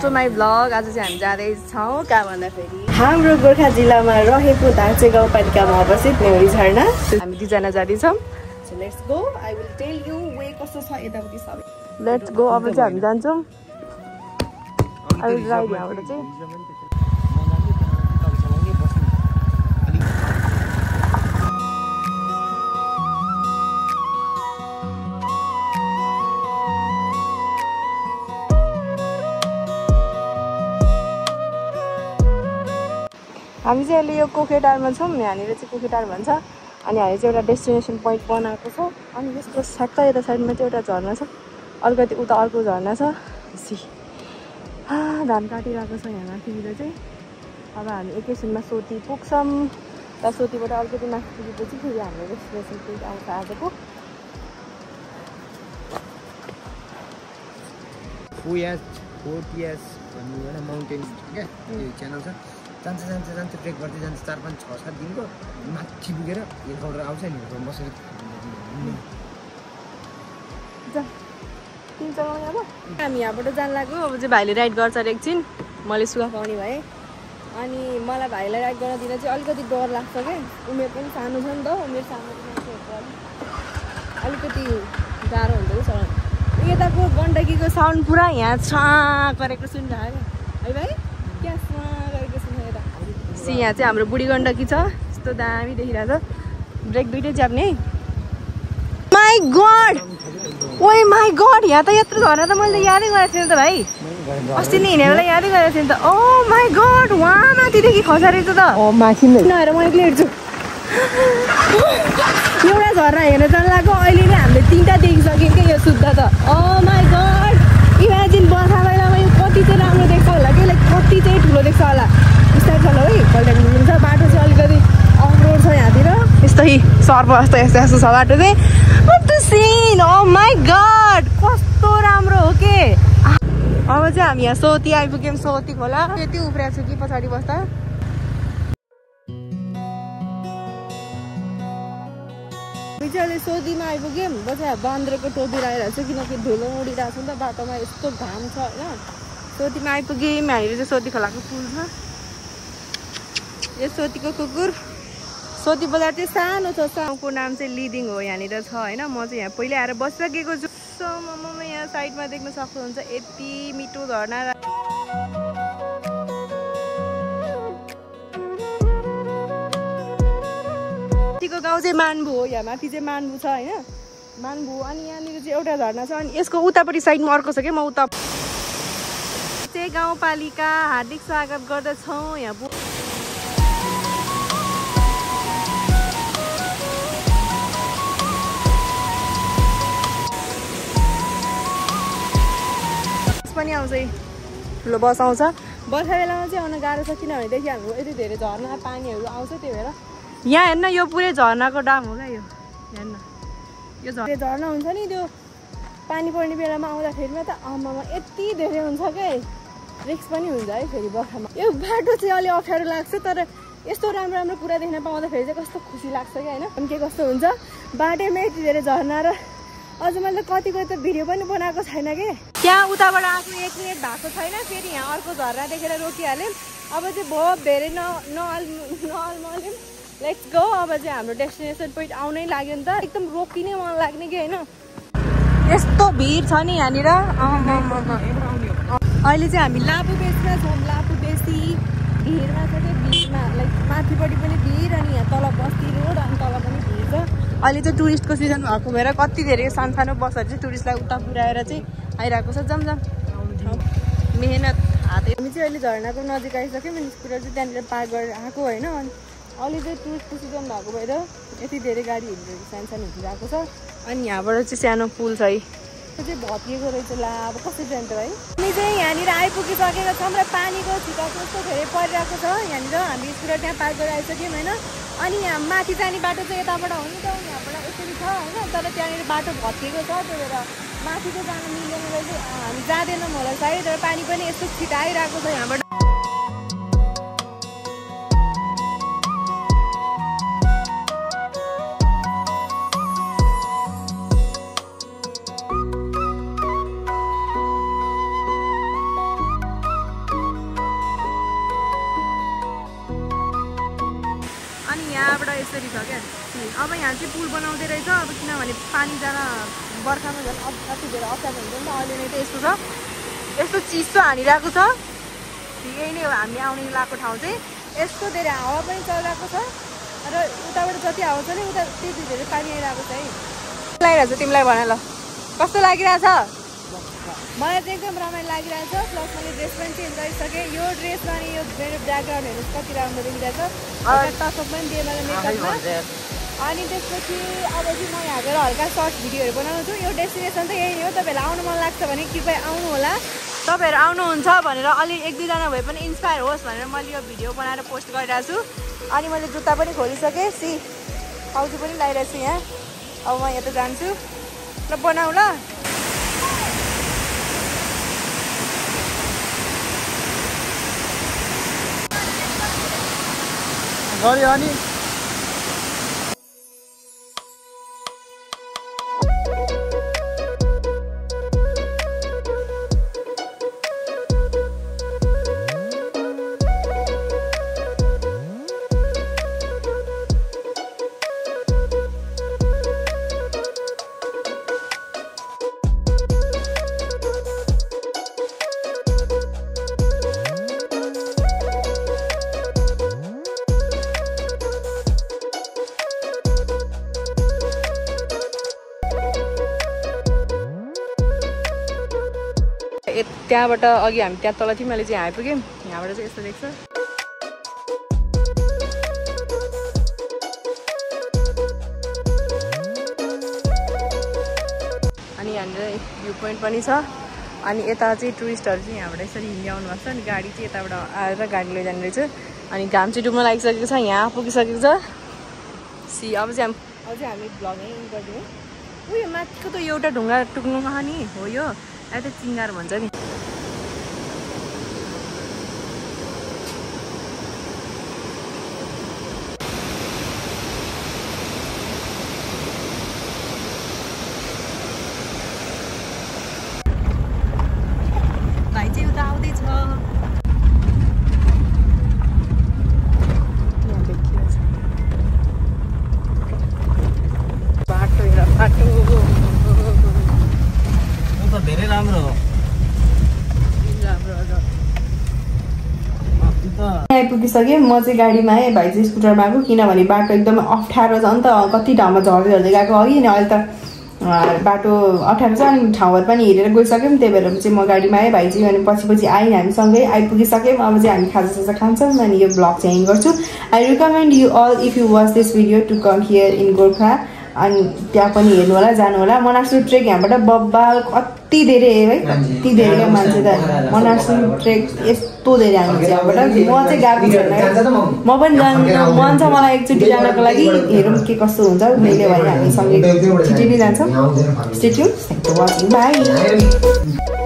To my vlog. आज चाहिँ हामी जाँदैछौँ कहाँ भन्दाखेरि हाम्रो गोर्खा जिल्लामा रहेको धाचे गाउँपालिकामा अवस्थित नेउरी झरना। हामी दुईजना जाँदैछौँ। So let's go. I will tell you way कस्तो छ यताउति सबै। Let's go. अब चाहिँ हामी जान्छौँ। आई विल ड्राइभ यहाँबाट चाहिँ। हामी चाहिँ अहिले यो कोखेटारमा छौँ। यहाँनिर चाहिँ कोखेटार भन्छ। अनि हामी चाहिँ एउटा डेस्टिनेसन पोइन्ट बनाएको छ। अनि यसको ठ्याक्क यता साइडमा चाहिँ एउटा झरना छ। अलिकति उता अर्को झरना छ। धान काटिरहेको छ यहाँ माथितिर चाहिँ। अब हामी एकैछिनमा सोती पुग्छौँ। र सोतीबाट अलिकति माथि पुगेपछि फेरि हाम्रो डेस्टिनेसन पोइन्ट आउँछ आजको। माउन्टेन क्या च्यानल छ। जान्छ ट्रेक गर्दै जान्छ 4, 5, 6, 7 दिनको माथि पुगेर हेलिकप्टर आउँछ नि बसेर हामी यहाँबाट जान लाग्यो। अब चाहिँ भाइले राइड गर्छ एकछिन। मैले सुगा पाउने भएँ। अनि मलाई भाइलाई राइड गर्न दिन चाहिँ अलिकति डर लाग्छ क्या। उमेर पनि सानो छ नि त। उमेर सानो अलिकति गाह्रो हुन्छ कि चलाउनु। यताको गण्डकीको साउन्ड पुरा यहाँ छाँ गरेको सुनिरहेको है भाइ। क्या छाँ गरेको सुन्छ यता। यहाँ चाहिँ हाम्रो बुढी गण्डकी छ। यस्तो दामी देखिरहेको छ। ब्रेक दुइटै च्याप्ने है। माई गड ओइ माई गड। यहाँ त यत्रो झर्ना त मैले यादै गरेको थिएँ त भाइ। अस्ति नै हिँडेरलाई यादै गरेको थिएँ नि त। ओ माई गड वहाँ माथिदेखि खसारेको त। माथि नहेर म एक्लै हेर्छु। एउटा झर्ना हेर्न जान लाग्यो। अहिले नै हामीले 3टा देखिसक्यौँ क्या यो शुद्ध त। ओ माई गड इमेजिन बर्खा बेलामा यो कति चाहिँ राम्रो देख्छ होला कि लाइक कति चाहिँ ठुलो देख्छ होला। बिस्तारै चल है। कहिले घुम्नु छ। बाटो चाहिँ अलिकति अफ रोड छ यहाँतिर। यस्तै सर्प जस्तो यस्तो यस्तो छ बाटो चाहिँ। सीन ओ माई गड कस्तो राम्रो हो के। अब चाहिँ हामी यहाँ सोती आइपुग्यौँ। सोती खोला यति उफ्रिएको छु कि पछाडि बस्दा। अहिले सोतीमा आइपुग्यौँ। बच्चा बान्द्रेको टोपी लगाइरहेको छु किनकि धुलो उडिरहेको छ नि त बाटोमा। यस्तो घाम छ होइन। सोतीमा आइपुग्यौँ। यहाँनिर चाहिँ सोती खोलाको पुल छ। यो सोतीको कुकुर। सोती बजार चाहिँ सानो छ। गाउँको नाम चाहिँ लिडिङ हो यहाँनिर छ होइन। म चाहिँ यहाँ पहिल्यै आएर बसिसकेको छु। मम्मा यहाँ साइडमा देख्न सक्नुहुन्छ यति मिठो झरना। माथिको गाउँ चाहिँ मानभू हो। यहाँ माथि चाहिँ मानभू छ होइन। मानभू अनि यहाँनिर चाहिँ एउटा झरना छ। अनि यसको उतापट्टि साइडमा अर्को छ क्या। म उता चाहिँ गाउँपालिका हार्दिक स्वागत गर्दछौँ। यहाँ पनि आउँछ। ठुलो बस आउँछ। बर्खा बेलामा चाहिँ आउन गाह्रो छ किनभनेदेखि हाम्रो यति धेरै झरना पानीहरू आउँछ। त्यही भएर यहाँ हेर्न यो पुरै झरनाको डाम हो क्या यो। हेर्न यो झरना हुन्छ नि त्यो पानी पर्ने बेलामा आउँदाखेरिमा त आमामा यति धेरै हुन्छ क्या। रिक्स पनि हुन्छ है फेरि बर्खामा। यो बाटो चाहिँ अलि अप्ठ्यारो लाग्छ तर यस्तो राम्रो राम्रो कुरा देख्न पाउँदाखेरि चाहिँ कस्तो खुसी लाग्छ क्या होइन। अनि के कस्तो हुन्छ बाटोमा यति धेरै झरना र अझ मैले कतिको त भिडियो पनि बनाएको छैन कि। त्यहाँ उताबाट आएको 1 मिनट भएको छैन। फेरि यहाँ अर्को झरना देखेर रोकिहाल्यौँ। अब चाहिँ बहुत धेरै नअल्मल्यौँ। Let's go. अब चाहिँ हाम्रो डेस्टिनेसन पोइन्ट आउनै लाग्यो नि त। एकदम रोकिनै मन लाग्ने कि होइन। यस्तो भिड छ नि यहाँनिर। अहिले चाहिँ हामी लापु बेसमा छौँ। लापु बेसी भिडमा छ क्या। भिडमा लाइक माथिपट्टि पनि भिड अनि यहाँ तल बस्ती रोड अनि तल पनि भिड छ। अहिले चाहिँ टुरिस्टको सिजन भएको भएर कति धेरै सानो बसहरू चाहिँ टुरिस्टलाई उता पुऱ्याएर चाहिँ आइरहेको छ। जमजम मेहनत हात। हामी चाहिँ अहिले झरनाको नजिक आइसक्यौँ। अनि स्कुटर चाहिँ त्यहाँनिर पार्क गरेर आएको होइन। अनि अहिले चाहिँ टुरिस्टको सिजन भएको भएर यति धेरै गाडीहरू सानो हिँडिरहेको छ। अनि यहाँबाट चाहिँ सानो पुल छ है। त्यो चाहिँ भत्किएको रहेछ। ला अब कसरी जान्छ भाइ। हामी चाहिँ यहाँनिर आइपुगिसकेका छौँ र पानीको छिटा कस्तो धेरै परिरहेको छ यहाँनिर। हामी स्कुटर त्यहाँ पार्क गरेर आइसक्यौँ होइन। अनि यहाँ माथि जाने बाटो चाहिँ यताबाट हो नि त। यहाँबाट यसरी छ होइन। तर त्यहाँनिर बाटो भत्किएको छ। त्यही भएर माथि चाहिँ जानु मिल्दैन रहेछ। हामी जाँदैनौँ होला सायद। तर पानी पनि यस्तो छिटो आइरहेको छ यहाँबाट। यहाँबाट यसरी छ क्या। अब यहाँ चाहिँ पुल बनाउँदै रहेछ अब, किनभने पानी जान बर्खामा झन् अति धेरै अप्ठ्यारो हुन्छ नि त। अहिले नै त यस्तो छ, यस्तो चिसो हानिरहेको छ। यही नै हो हामी आउने लगाएको ठाउँ चाहिँ। यस्तो धेरै हावा पनि चलिरहेको छ र उताबाट जति हावा चल्यो उता त्यति धेरै पानी आइरहेको छ है। लागिरहेको छ तिमीलाई भन ल, कस्तो लागिरहेछ? मलाई चाहिँ एकदम रमाइलो लागिरहेछ। प्लस मैले ड्रेस पनि चेन्ज गरिसकेँ। यो ड्रेस अनि यो मेरो ब्याकग्राउन्ड हेर्नु कति राम्रो देखिरहेछ। टसअप पनि दिएँ मैले मेकअपमा। अनि त्यसपछि अब चाहिँ म यहाँ गएर हल्का सर्ट भिडियोहरू बनाउँछु। यो डेस्टिनेसन त यही हो। तपाईँहरूलाई आउनु मन लाग्छ भने कृपया आउनु होला। तपाईँहरू आउनुहुन्छ भनेर अलि 1-2 भए पनि इन्सपायर होस् भनेर मैले यो भिडियो बनाएर पोस्ट गरिरहेको छु। अनि मैले जुत्ता पनि खोलिसकेँ। पाउजु पनि लगाइरहेको छु यहाँ। अब म यहाँ त जान्छु र बनाऊ ल। गऱ्यो अनि त्यहाँबाट अघि हामी त्यहाँ तल थियौँ, मैले चाहिँ यहाँ आइपुग्यौँ। यहाँबाट चाहिँ यस्तो देख्छ। अनि यहाँनिर भ्यू पोइन्ट पनि छ। अनि यता चाहिँ टुरिस्टहरू चाहिँ यहाँबाट यसरी हिँड्दै आउनुभएको छ। अनि गाडी चाहिँ यताबाट आएर गाडी लैजाने रहेछ। अनि घाम चाहिँ डुब्न लागिसकेको छ, यहाँ पुगिसकेको छ। अब चाहिँ हामी भ्लगै गरिदिउँ। उयो माथिको त एउटा ढुङ्गा टुक्नुमा नि हो यो, यता चिङ्गार भन्छ नि। भाइ चाहिँ उता आउँदैछ। बाटो हेर, बाटो धेरै राम्रो हो। आइपुगिसकेँ। म चाहिँ गाडीमा आएँ, भाइ चाहिँ स्कुटरमा आएको। किनभने बाटो एकदमै अप्ठ्यारो छ नि त। कति ठाउँमा झर्दै झर्दै गएको अघि नि, अहिले त बाटो अप्ठ्यारो छ। अनि ठाउँहरू पनि हेरेर गइसक्यौँ। त्यही भएर चाहिँ म गाडीमा आएँ, भाइ चाहिँ। अनि पछि आएँ, हामीसँगै आइपुगिसक्यौँ। अब चाहिँ हामी खाजा खान्छौँ। अनि यो ब्लग चाहिँ एन्ड गर्छु। I recommend you all if you watch this video to come here in Gorkha. अनि त्यहाँ पनि हेर्नु होला, जानु होला। मनासलु ट्रेक यहाँबाट बब्बाल कति धेरै है, कति धेरै मान्छे त। मनासलु ट्रेक यस्तो धेरै हामी यहाँबाट। म चाहिँ गएको छैन, म पनि जानु मन छ मलाई एकचोटि जानको लागि। हेरौँ के कस्तो हुन्छ। मैले भने हामीसँगै छिटै नै जान्छौँ। Stay tuned, thanks for watching, by.